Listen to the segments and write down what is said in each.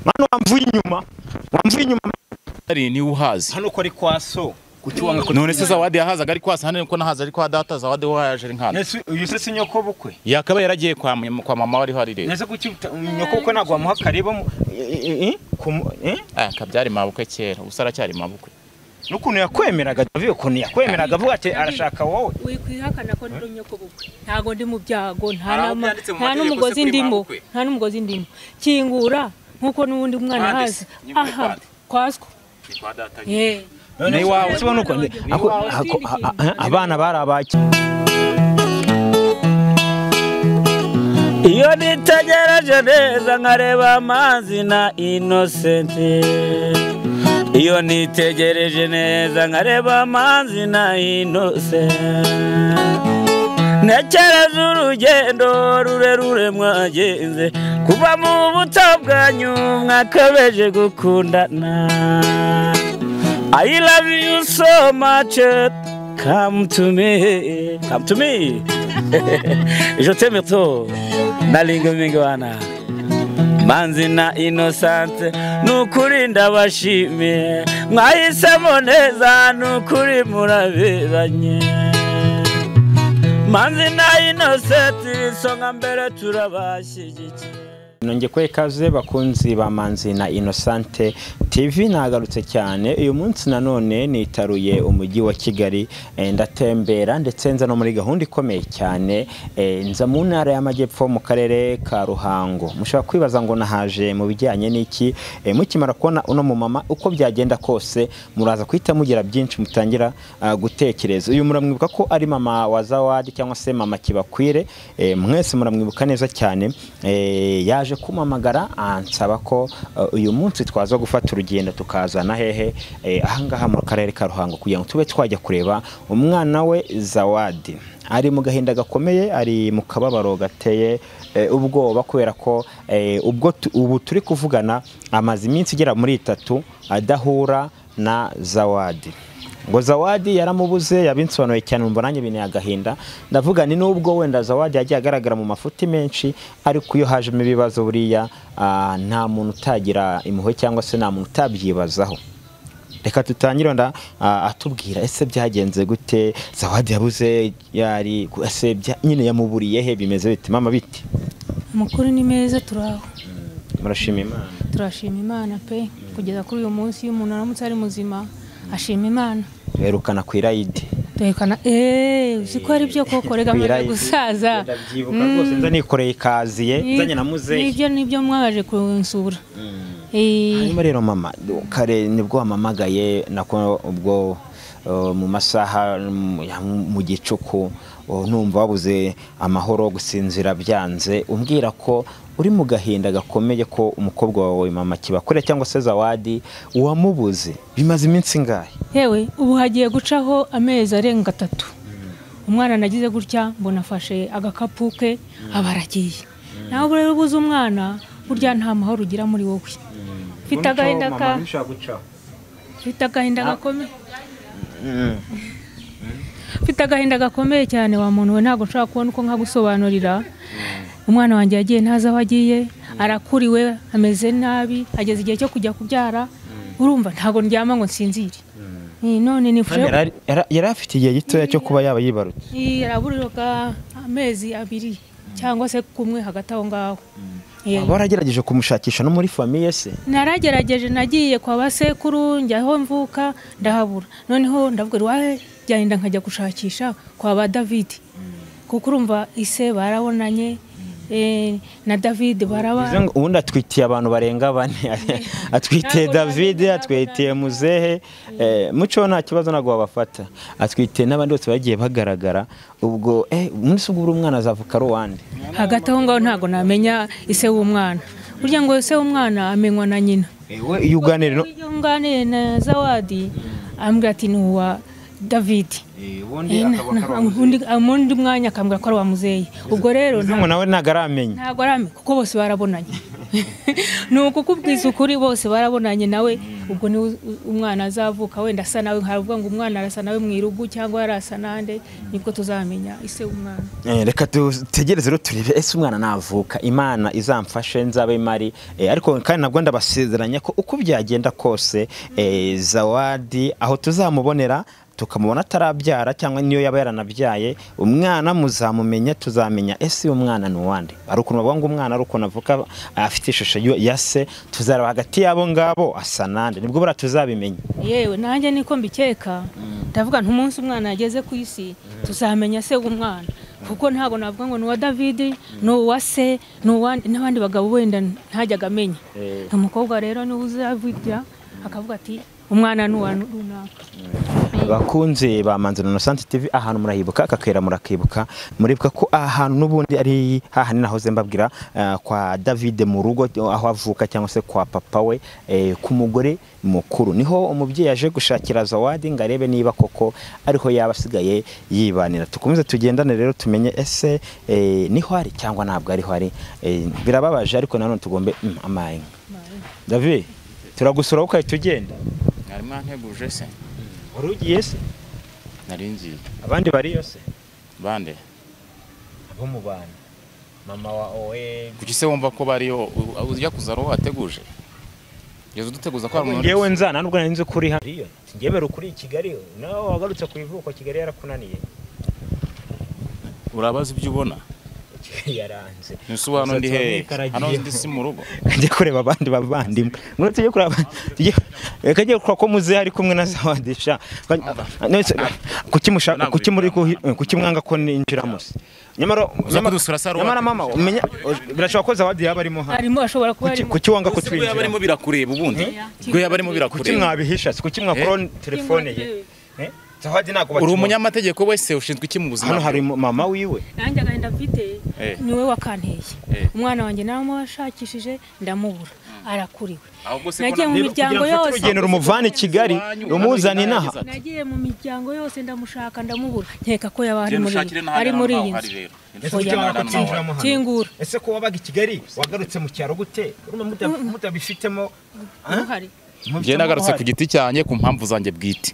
Mwana wamvuye inyuma. Wamvuye inyuma. Ari ni uhazi. Hano ko ari kwa so. Kuki wanga ko none se Zawadi yahazaga ari kwasa hano ko nahaza ari kwa data Zawadi waje ari nkana. Nese uyu se sinyoko bukwe. Yakaba yaragiye kwa mama wari hari rero. Nese kuki nyoko bukwe nagwa amuha karibo kabyari mabukwe kera usara cyari mabukwe. Nukuntu yakwemeraga David ukuntu yakwemeraga avuga ati arashaka wowe. Wikwihakana ko ndi nyoko bukwe. Ntago ndi mu byago nta n'umugozi ndimo. Nta n'umugozi ndimo. Kingura nkuko n'ubundi mwana hazi. Aha kwaswa. Ni kwa data. Eh. Ni wawe sibona uko abana barabaki. Iyo nitegereje neza nkareba amazi na Innocent. Iyo nitegereje neza nkareba amazi na Innocent. Ntekereza urugendo rurerure mwagenze kuva mu buto bwanyu mwakabeje gukundana. I love you so much, come to me, come to me. Je t'aime trop, nalingo mingwana. Manzi na Innocent, nukuri ndabashimiye, mwahisemo neza nukuri muraberanye. Manzi na Innocent, isonga mbere turabashyigikiye. Nongeye kwe kaze bakunzi ba Manzi na Innocent TV nagarutse cyane uyu munsi nanone nitaruye umujyi wa Kigali ndatembera ndetse nza no muri gahunda ikomeye cyane nza mu ntara y'Amajyepfo mu karere ka Ruhango. Mushobora kwibaza ngo nahaje mu bijyanye n'iki? Mukimara kubona uno mu mama uko byagenda kose muraza kwita mugira byinshi mutangira gutekereza. Uyu muramwibuka ko ari mama wa Zawadi cyangwa se mama Kibakwire, mwese muramwibuka neza cyane. Yaje kumamagara ansaba ko uyu munsi twaza gufata urugendo tukazana hehe ahangaha mu karere ka Ruhango kugira ngo tube twajya kureba umwana we Zawadi. Ari mu gahinda gakomeye, ari mu kababaro gateye ubwoba kubera ko ubwo ubu turi kuvugana amaze iminsi igera muri 3 adahura na Zawadi. Ngo Zawadi yaramubuze yabinsobanuye cyane umva nanjye bintu agahinda. Ndavuga ni nubwo wenda Zawadi yagiye agaragara mu mafuti menshi ariko iyo hajemo ibibazo buriya nta muntu utagira impuhwe cyangwa se nta muntu utabyibazaho. Reka tutangire nda atubwira ese byagenze gute Zawadi yabuze yari ese nyine yamuburiye he bimeze bite mama bite? Amakuru ni meza turaho. Murashima Imana. Turashima Imana pe kugeza kuri uyu munsi iyo umuntu aramutse ari muzima ashima Imana. Werukana ku irayidi. Duhekana uziko ari byo koko rega maze gusaza. Ndabyibuka rwose nza nikoreye ikaziye nzanye na muzehe. Nibyo nibyo mwaje kunsura. Hanyuma rero mama kare nibwo wamamagaye nako ubwo mu masaha mu gicuku numva wabuze amahoro gusinzira byanze umbwira ko uri mu gahinda gakomeye ko umukobwa wawe mama Kibakure cyangwa se Zawadi wamubuze bimaze iminsi ingahe? Yewe ubu hagiye gucaho amezi arenga 3. Umwana nagize gutya mbona afashe agakapu ke abaragiye. Nawe rero ubuze umwana burya nta mahoro ugira muri wowe. Mfite agahinda ka mfite agahinda gakomeye. Mfite agahinda gakomeye cyane wa muntu we ntago nshaka kubona uko nkagusobanurira. Umwana wanjye yagiye ntaza aho agiye arakuriwe ameze nabi ageze igihe cyo kujya kubyara urumva ntago ndyama ngo nsinzire. None ni yari afite igihe gitoya cyo kuba yaba yibarutse. Yaraburirwa amezi 2 cyangwa se kumwe hagati aho ngaho. Waragerageje kumushakisha no muri famille se? Naragerageje nagiye kwa basekuru njya aho mvuka ndahabura. Noneho ndavuga rwahe byagenda nkajya gushakisha kwa ba David. Kuko urumva ise barabonanye na David baraba. Ubundi atwitiye abantu barenga bane. Atwitiye David, atwitiye muzehe, muco nta kibazo nago babafata. Atwitiye n'abandi bose bagiye bagaragara. Ubwo umunsi ubwo umwana azavuka ruwande. Hagati aho ngaho ntago namenya ise w'umwana. Burya ngo ise w'umwana amenywa na nyina. Ewe iyo uganire no iyo na Zawadi ambwira ati ni uwa David. Ubundi akaba undi mwanya akambwira ko ari wa muzehe. Ubwo rero ntabwo nawe ntago aramenya. Ntago aramenya kuko bose barabonanye. Ni ukukubwiza ukuri, bose barabonanye nawe. Ubwo ni umwana azavuka wenda asa nawe, nkavuga ngo umwana arasa nawe mu irugu cyangwa yarasa nande, nibwo tuzamenya ise w'umwana. Reka dutegereze rero turebe ese umwana navuka, Imana izamfashe nzabe mari. Ariko kandi nabwo ndabasezeranya ko uko byagenda kose, Zawadi aho tuzamubonera tukamubona atarabyara cyangwa niyo yaba yaranabyaye, umwana muzamumenya, tuzamenya ese uyu mwana ni uwande. Ari ukuntu bavuga ngo umwana ari ukuntu avuka afite ishusho ya se, tuzareba hagati y'abo ngabo asa nande, nibwo buriya tuzabimenya. Yewe nanjye niko mbikeka, ndavuga nti umunsi umwana yageze ku isi tuzamenya se w'umwana, kuko ntabwo navuga ngo ni uwa David, ni uwa se, ni uwa n'abandi bagabo wenda ntajyaga amenya. Umukobwa rero niwe uzavugira akavuga ati umwana ni uwa runaka. Bakunze ba Manzi na Innocent TV, ahantu murahibuka, akakera murakibuka, muribuka ko ahantu n'ubundi ari hahandi nahoze mbabwira, kwa David mu rugo aho avuka cyangwa se kwa papa we, ku mugore mukuru, niho umubyeyi aje gushakira Zawadi ngo arebe niba koko ariho yaba asigaye yibanira. Tukomeze tugendane rero tumenye ese niho ari cyangwa ntabwo ariho ari. Birababaje ariko nanone tugombe amaye. David, turagusura ukahita ugenda. Mwari mwanteguje se? Wari ugiye se? Nari ngiye. Abandi bariyo se? Bande? Abo mu bana. Mama wa owe. Kuki se wumva ko bariyo ujya kuzaro wateguje? Yezu duteguza ko ari umuntu. Ngewe nzana nubwo nari nzi kuri hano. Ngewe bero kuri Kigali, nawe wagarutse ku ivuko Kigali yarakunaniye. Urabaza ibyo ubona? Yaranze. Nisuba ndi he? Hano ndi si mu rugo. Njye kureba abandi bavandimwe. Ngo tujye kureba. Reka njye ko muze ari kumwe na Zawadi sha. Kuki mushaka kuki muri kuki mwanga ko ninjiramo se? Nyamara nyamara mama umenya birashobora ko Zawadi yaba arimo hano. Arimo, ashobora kuba arimo. Kuki wanga ko twinjira? Yaba arimo birakureba ubundi. Ngo yaba arimo birakureba. Kuki mwabihisha? Kuki mwakora telefone ye? Zawadi ntabwo uri umunyamategeko wese ushinzwe iki mu buzima? Hano hari mama wiwe. Nanjye agahinda mfite niwe wakanteye. Umwana wanjye namushakishije ndamubura, arakuriwe. Nagiye mu miryango yose, urugendo rumuvana i Kigali rumuzana inaha. Nagiye mu miryango yose ndamushaka ndamubura, nkeka ko yaba ari muri iyi nzu. Kingura. Ese ko wabaga i Kigali wagarutse mu cyaro gute? Urumva mutabifitemo uruhare? Njye nagarutse ku giti cyanjye ku mpamvu zanjye bwite.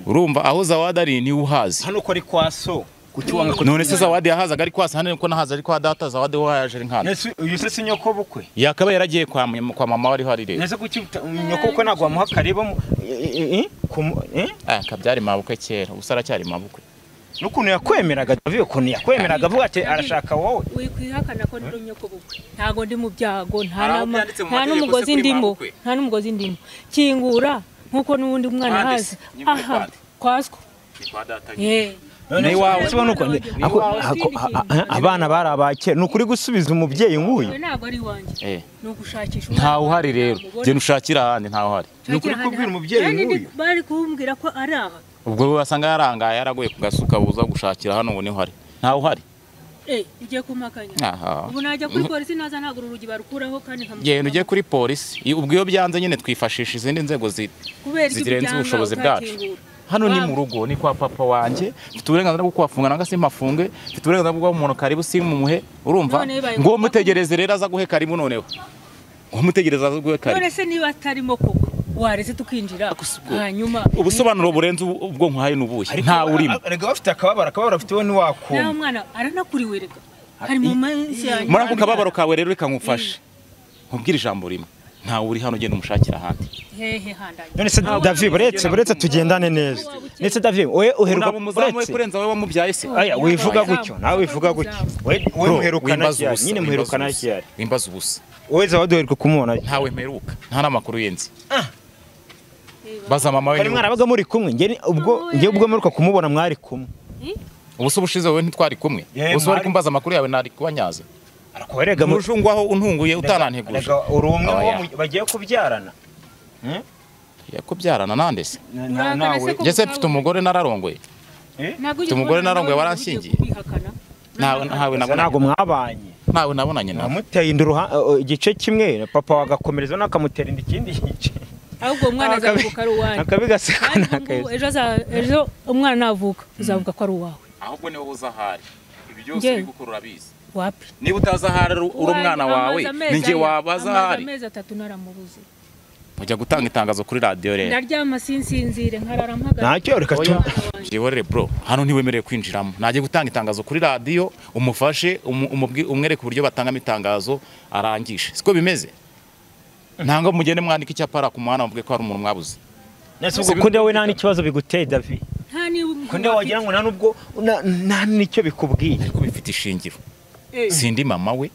Urumva aho Zawadi ari ni uhazi. Hano ko ari kwa so. Kuki wanga ko none se Zawadi yahazaga ari kwa hano ko nahaza ari kwa data, Zawadi waje ari nkana. Nese uyu se sinyoko bukwe. Yakaba yaragiye kwa mama wari hari rero. Nese kuki nyoko bukwe ntabwo wamuha karibo kabyari mabukwe kera, usara cyari mabukwe. Nukuntu yakwemeraga David, ukuntu yakwemeraga avuga ati arashaka wowe. Wikwihakana ko ndi nyoko bukwe. Ntago ndi mu byago, nta n'umugozi ndimo, nta n'umugozi ndimo. Kingura nkuko nubundi umwana hazi. Aha kwasco. Ni wawe sibona uko abana barabake nukuri gusubiza umubyeyi nk'uyu. Ntabwo ari wanjye. Nugushakisha. Nta uhari rero. Genda ushakira ahandi nta uhari. Nukuri kubwira umubyeyi nk'uyu. Bari kumbwira ko ari aha. Ubwo basanga yarangaye yaragoye kugasuka buza gushakira hano ngo niho hari. Nta uhari. Ugiye kumakanya. Ubu najya kuri polisi naza nagura urugi barukuraho kandi nkamushaka. Genda ugiye kuri polisi. Ubwo iyo byanze nyine twifashisha izindi nzego zirenze ubushobozi bwacu. Hano ni mu rugo, ni kwa papa wanjye. Mfite uburenganzira bwo kuhafunga nanga simpafunge, mfite uburenganzira bwo guha umuntu karibu simumuhe, urumva? Ngo mutegereze rero aza guhe karibu noneho. Ngo mutegereze aza guhe karibu. None se niba atarimo koko wareze tukinjira hanyuma ubusobanuro burenze ubwo nkuhaye nubuye nta urimo. Rega bafite akababara, akababara afite we ntiwakumva. Nawe mwana aranakuriwe rega. Hari mu minsi yanyu. Muri ako kababaro kawe rero reka nkufashe. Nkubwire ijambo rimwe. Nta uri hano ugenda umushakira ahandi. Hehe handanye. None se David buretse tugendane neza. Ndetse David oye uheruka buretse kurenza wowe wamubyaye se. Aya wivuga gutyo, nawe wivuga gutyo. We muherukana cyane, nyine muherukana cyane. Wimbaza ubusa. Wowe Zawadi uheruka kumubona. Ntawe mperuka. Nta namakuru yenzi. Baza mama we. Kari mwarabaga muri kumwe. Nge ubwo nge ubwo mperuka kumubona mwari kumwe. Ubu se ubushize wowe ntitwari kumwe. Ubu wari kumbaza amakuru yawe nari kubanyaze. Arakorega mujungwaho untunguye utananteguje. Uri umwe wo bagiye kubyarana. Yakubyarana nande se? Nawe. Njye mfite umugore nararongoye. Mfite umugore nararongoye waranshingiye. Nawe nabona ntago mwabanye. Nawe nabonanye nawe. Namuteye inda igice kimwe papa wagakomereza nakamutera inda ikindi gice. Ahubwo umwana azavuka ari uwanyu. Akabigaseka nakeza. Ejo umwana navuka uzavuga ko ari uwawe. Ahubwo niwe uzahari. Ibi byose uri gukora urabizi. Wapi? Niba utazi ahari uri umwana wawe ninjye wabaza ahari. Amezi 3 naramubuze. Ujya gutanga itangazo kuri radio rero. Ndaryama sinsinzire nkarara mpagaze. Ntacyo reka tu. Jihorere bro, hano ntiwemerewe kwinjiramo. Nagiye gutanga itangazo kuri radio, umufashe umwereke uburyo batangamo itangazo arangishe. Siko bimeze? Ntango mugende mwandika icyapa ku muhanda mvuge ko hari umuntu mwabuze. Nese ubwo kunde we nta n'ikibazo biguteye David. Nta ni kunde wagira ngo nta nubwo nta nicyo bikubwiye. Ariko bifite ishingiro. Sindi mama we.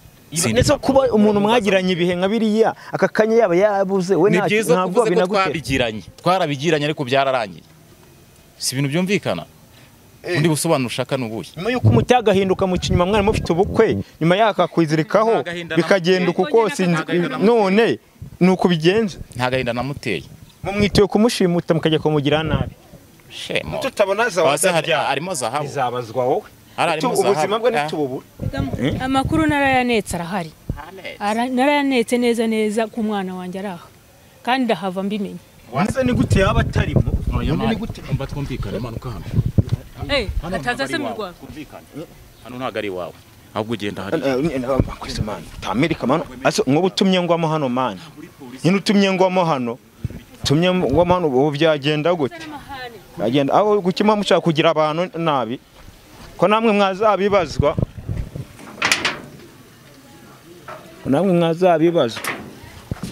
Nese kuba umuntu mwagiranye ibihe nka biriya aka kanya yaba yabuze we ntabwo binaguteye. Twarabigiranye ariko byararangiye. Si ibintu byumvikana. Undi busobanuro ushaka nubuye. Nyuma yuko umutagahinduka mu kinyuma mwana mufite ubukwe nyuma yakakwizirikaho bikagenda uko kose none nuko bigenze. Nta gahinda namuteye. Mumwitiye kumushimuta mukajya kumugira nabi. Shemo. Tutabona zawa arimo zahabu. Izabazwa wowe. Ubuzima bwe nitububura. Amakuru narayanetse arahari. Narayanetse neza neza ku mwana wanjye araha. Kandi ndahava mbimenye. Wase ni gute yaba atarimo? Ni gute? Umva twumvikane manuka hano. Ataza se mu Rwanda. Hano ntago ari iwawe. Ahubwo ugenda hariya. Kwese man, tamerika mano. Ase ngo utumye ngwamo hano man. Nyine utumye ngwamo hano. Tumye ngwamo hano ubu byagenda gute? Byagenda aho gukima mushaka kugira abantu nabi. Ko namwe mwazabibazwa. Namwe mwazabibazwa.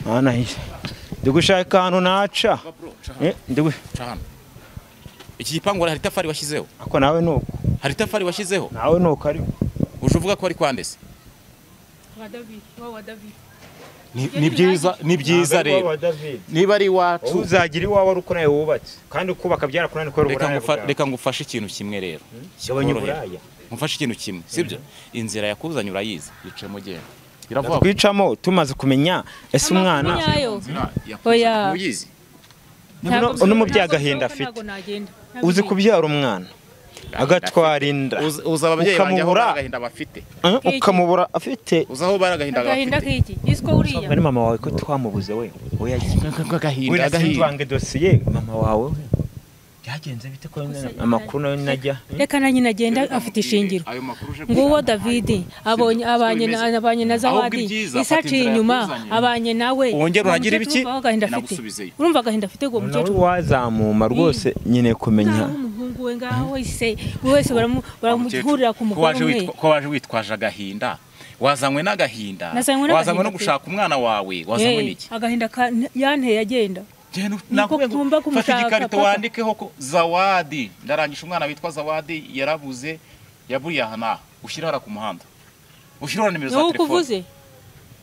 Ana hise. Ndigushaka hano naca. Ndigushaka. Iki gipangu hari itafari washyizeho? Ako nawe nuko. Hari itafari washyizeho? Nawe nuko ari. Uje uvuga ko ari kwandese? Wa David, wa David. Ni byiza rero. Niba ari iwacu uzagira iwawe ari uko nawe wubatse kandi ukubaka byarakunaniye kubera uburaya. Reka ngufashe ikintu kimwe rero. Yabonye uburaya. Ngufashe ikintu kimwe, sibyo? Inzira yakuzanye urayizi, yicemo genda. Biravuga. Twicamo tumaze kumenya ese umwana oya uyizi. Uno mubyeyi agahinda afite. Uzi kubyara umwana agatwara inda uza ababyeyi banjye aho agahinda bafite ukamubura afite uza aho baragahinda bafite isiko uriya bari mama wawe ko twamubuze we oya agahinda wange dossier mama wawe we byagenze bite ko amakuru nayo najya reka na nyina agenda afite ishingiro nguwo David abonye abanye na Zawadi isaciye inyuma abanye nawe wongera uragira ibiki urumva agahinda afite go mukecuru wazamuma rwose nyine kumenya umuhungu we ngaho ise wese baramuhurira ku mugore umwe ko waje witwaje agahinda wazanywe n'agahinda wazanywe no gushaka umwana wawe wazanywe n'iki agahinda yanteye agenda Fata igikarito wandikeho ko Zawadi ndarangisha umwana witwa Zawadi yarabuze yaburiye aha naha ushyira hara ku muhanda ushyira nimero za telefone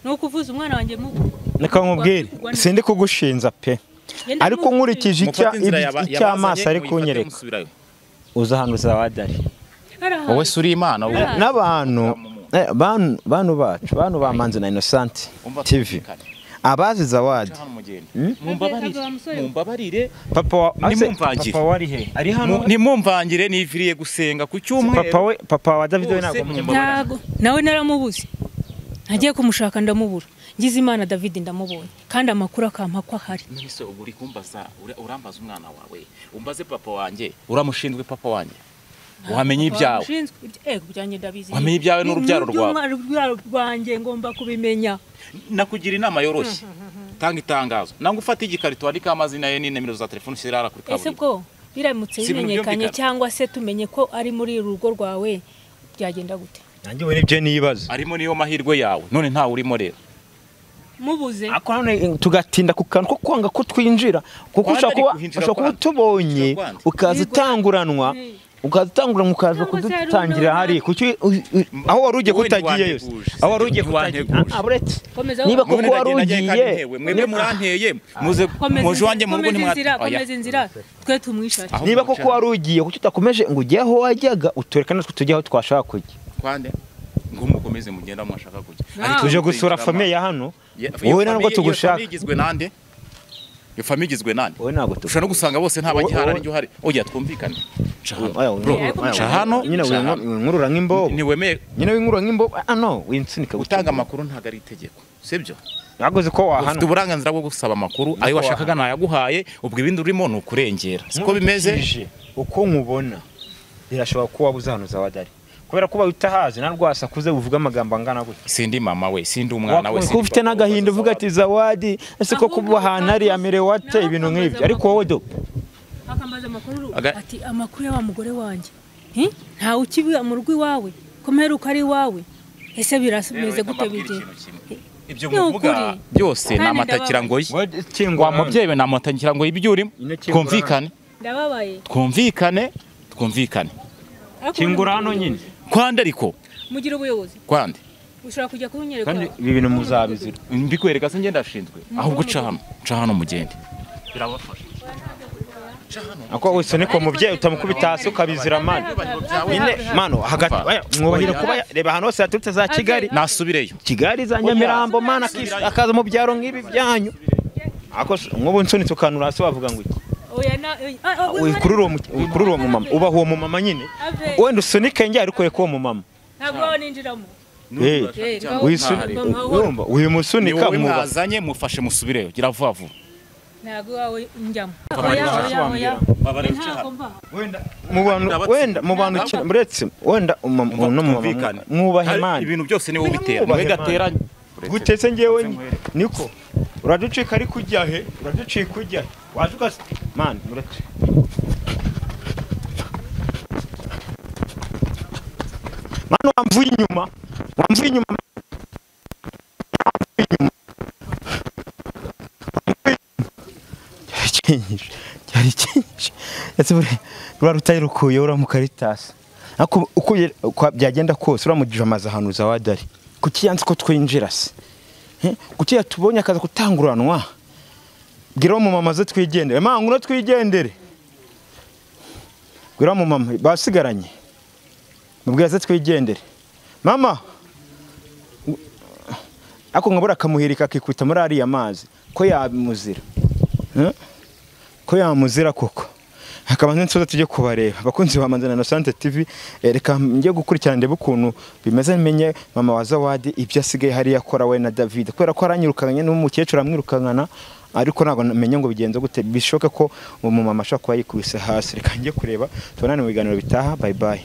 nuko uvuze umwana wanjye mubu reka nkubwire sindi kugushinza pe ariko nkurikije icy'amaso ari kunyereka uza hano Zawadi ari wowe se uri Imana n'abantu bantu bacu bantu ba Manzi na Innocent TV abazi Zawadi mumbabarire papa papa wari he ari hano nimumvangire niviriye gusenga ku cyumweru papa we papa wa David we ntago nawe naramubuze nagiye kumushaka ndamubura ngize Imana David ndamubonye kandi amakuru akampa ko ahari none ubu uri kumbaza urambaza umwana wawe umbaze papa wanjye uramushinzwe papa wanjye wamenye ibyawe byanjye ndabizi wamenye ibyawe n'urubyaro rwawe n'urubyaro rwanjye ngomba kubimenya nakugira inama yoroshye tanga itangazo nangwa ufate igikarito wandika amazina ye n'inimero za telefone ushyira hara kuri kaburimbo ese bwo biramutse bimenyekanye cyangwa se tumenye ko ari muri rugo rwawe byagenda gute nanjye we nibyo nibaza arimo niyo mahirwe yawe none ntawe urimo rero mubuze ako none tugatinda ku kantu ko kwanga ko twinjira kuko ushobora kuba tubonye ukaza utanguranwa ukaza ukaza kudutangira hari kuki aho wari ugiye kutagiye yose aho wari ugiye kutagiye aburetse niba koko wari ugiye mwebwe muranteye muze muje wanjye mu rugo ntimwakomeza inzira twe tumwishake niba koko wari ugiye kuki utakomeje ngo ujye aho wajyaga utureka natwe tujye aho twashaka kujya kwande ngo mukomeze mugenda mwashaka kujya tuje gusura famille ya hano wowe ntabwo tugushaka igizwe nande iyo famille igizwe nande wowe ntabwo ushobora no gusanga bose nta bagihara n'iryo uhari oya twumvikane ca hano nyine winkurura nk'imbobo ntiwemeye nyine winkurura nk'imbobo ano winsunika gutanga amakuru ntabwo ari itegeko sibyo ntabwo ko wahana ufite uburenganzira bwo gusaba amakuru ayo washakaga nayaguhaye ubwo ibindi urimo ni ukurengera siko bimeze uko nkubona birashobora kuba wabuze hano Zawadi ari Kubera ko utahazi na rwasakuze uvuga amagambo angana gutya. Sindi mama we, sindi umwana we. Kuko ufite n'agahinda uvuga ati Zawadi ese ko kuba ahantu ari amerewe ate ibintu nk'ibyo, ariko wowe do akambaza amakuru ati amakuru ya wa mugore wanjye ntawe ukiba mu rugo iwawe ko mperuka ari iwawe, ese birameze gute bige ibyo muvuga byose ni amatakirangoyi. Wa mubyeyi we ni amatakirangoyi ibyo urimo. Twumvikane, ndababaye, twumvikane, twumvikane. Kingura hano nyine kwande, ariko mugira ubuyobozi kwande ushobora kujya kunyereka kandi ibi bintu muzabizira mbikwereka se ngenda ashinzwe ahubwo ca hano, ca hano mugende birabafasha. Ako wese niko mubyeyi utamukubita hasi ukabizira mani nyine mano hagati mwubahira kuba reba ahantu hose yaturutse za Kigali nasubireyo Kigali za Nyamirambo mana akaza mu byaro nk'ibi byanyu. Ako nk'ubu nsunitse ukanura hasi wavuga ngo iki? Kuri uwo mumama ubaho uwo mumama nyine wenda usunike njye ariko reka uwo mumama ntabwo ninjiramo. Uyu musunika mwazanye mufashe musubireyo gira vuba vuba. Ntabwo wawe njyamo. Wenda mu bantu muretse wenda mwubahe Imana ibintu byose niwe ubitera mwe gateranye gutese ngewe niko uraducika ariko ujya he uraducika ujya waje ugas man muretse man wamvuye inyuma wamvuye inyuma cyari cyinshi ese rura rutayirukuye ura mu Caritas ariko uko byagenda kose uramugije amaze ahantu Zawadi ari kuki yanze ko twinjira se kuki yatubonye akaza kutanguranwa bwira mu mama ze twigendere mama nguro twigendere bwira mu mama basigaranye mubwira ze twigendere mama ako nkabura akamuhirika akikubita muri ariya mazi ko yamuzira ko yamuzira koko. Hakaba n'insoza tujye kubareba abakunzi ba Manzi na Innocente TV. Reka njye gukurikirana ndebe ukuntu bimeze menye mama wa Zawadi ibyo asigaye hari yakora we na David, kubera ko aranyirukanye n'umukecuru amwirukankana ariko ntabwo namenye ngo bigenze gute. Bishoboka ko umumama ashobora kuba yikubise hasi. Reka njye kureba, tubonane mu biganiro bitaha. Bye bye.